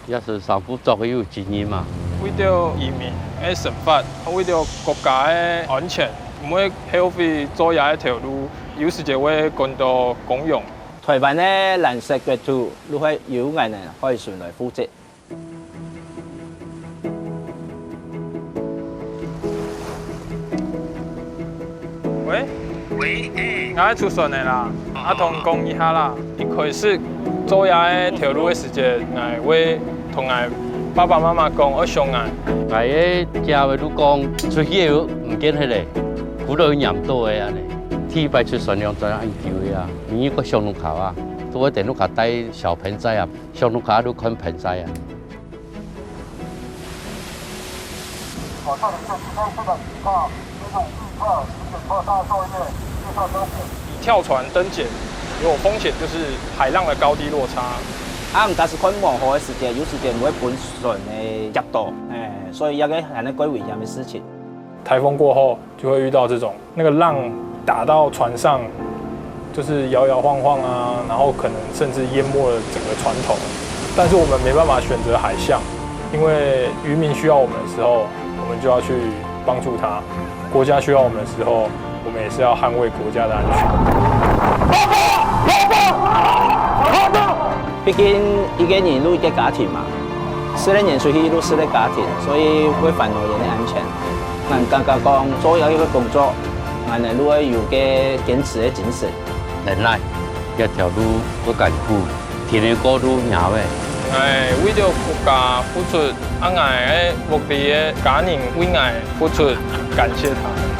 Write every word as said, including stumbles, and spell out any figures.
也係上古早个有經驗嘛。為著移民个生活，為著國家个安全，毋會後悔做這个頭路，有時節會感到光榮。台灣个藍色國土，就係由𠊎等海巡來負責。 喂？喂，欸。𠊎愛出船个啦，啊，同你講一下啦。一開始做這个頭路个時節，𠊎會同𠊎爸爸媽媽講，愛想𠊎。𠊎个姐會就講，出去个毋見忒咧，古老黏到个恁呢。第一擺出船兩轉恁久个啊，你个想路口啊，都會等路口帶小盆栽啊，想路口就看盆栽啊。 以跳船登檢，有風險就是海浪的高低落差。啊，毋但係看無好个時節，有時節會分船个夾到，欸，所以這个還係較危險个事情。颱風過後，就會遇到這種那個浪打到船上，就是搖搖晃晃啊，然後可能甚至淹沒了整個船頭。但是我們沒辦法選擇海象，因為漁民需要我們的時候，我們就要去幫助他；國家需要我們的時候，我們也是要捍衛國家的安全。畢竟一個人就一個家庭嘛，四個人出去就四個家庭，所以會煩惱佢个安全。𠊎感覺講做這个工作，𠊎等就愛有个堅持个精神。能耐，這條路不艱苦，天天過路鳥仔。𠊎為了國家付出，啊，𠊎个屋裡个家人為𠊎付出，感謝他們。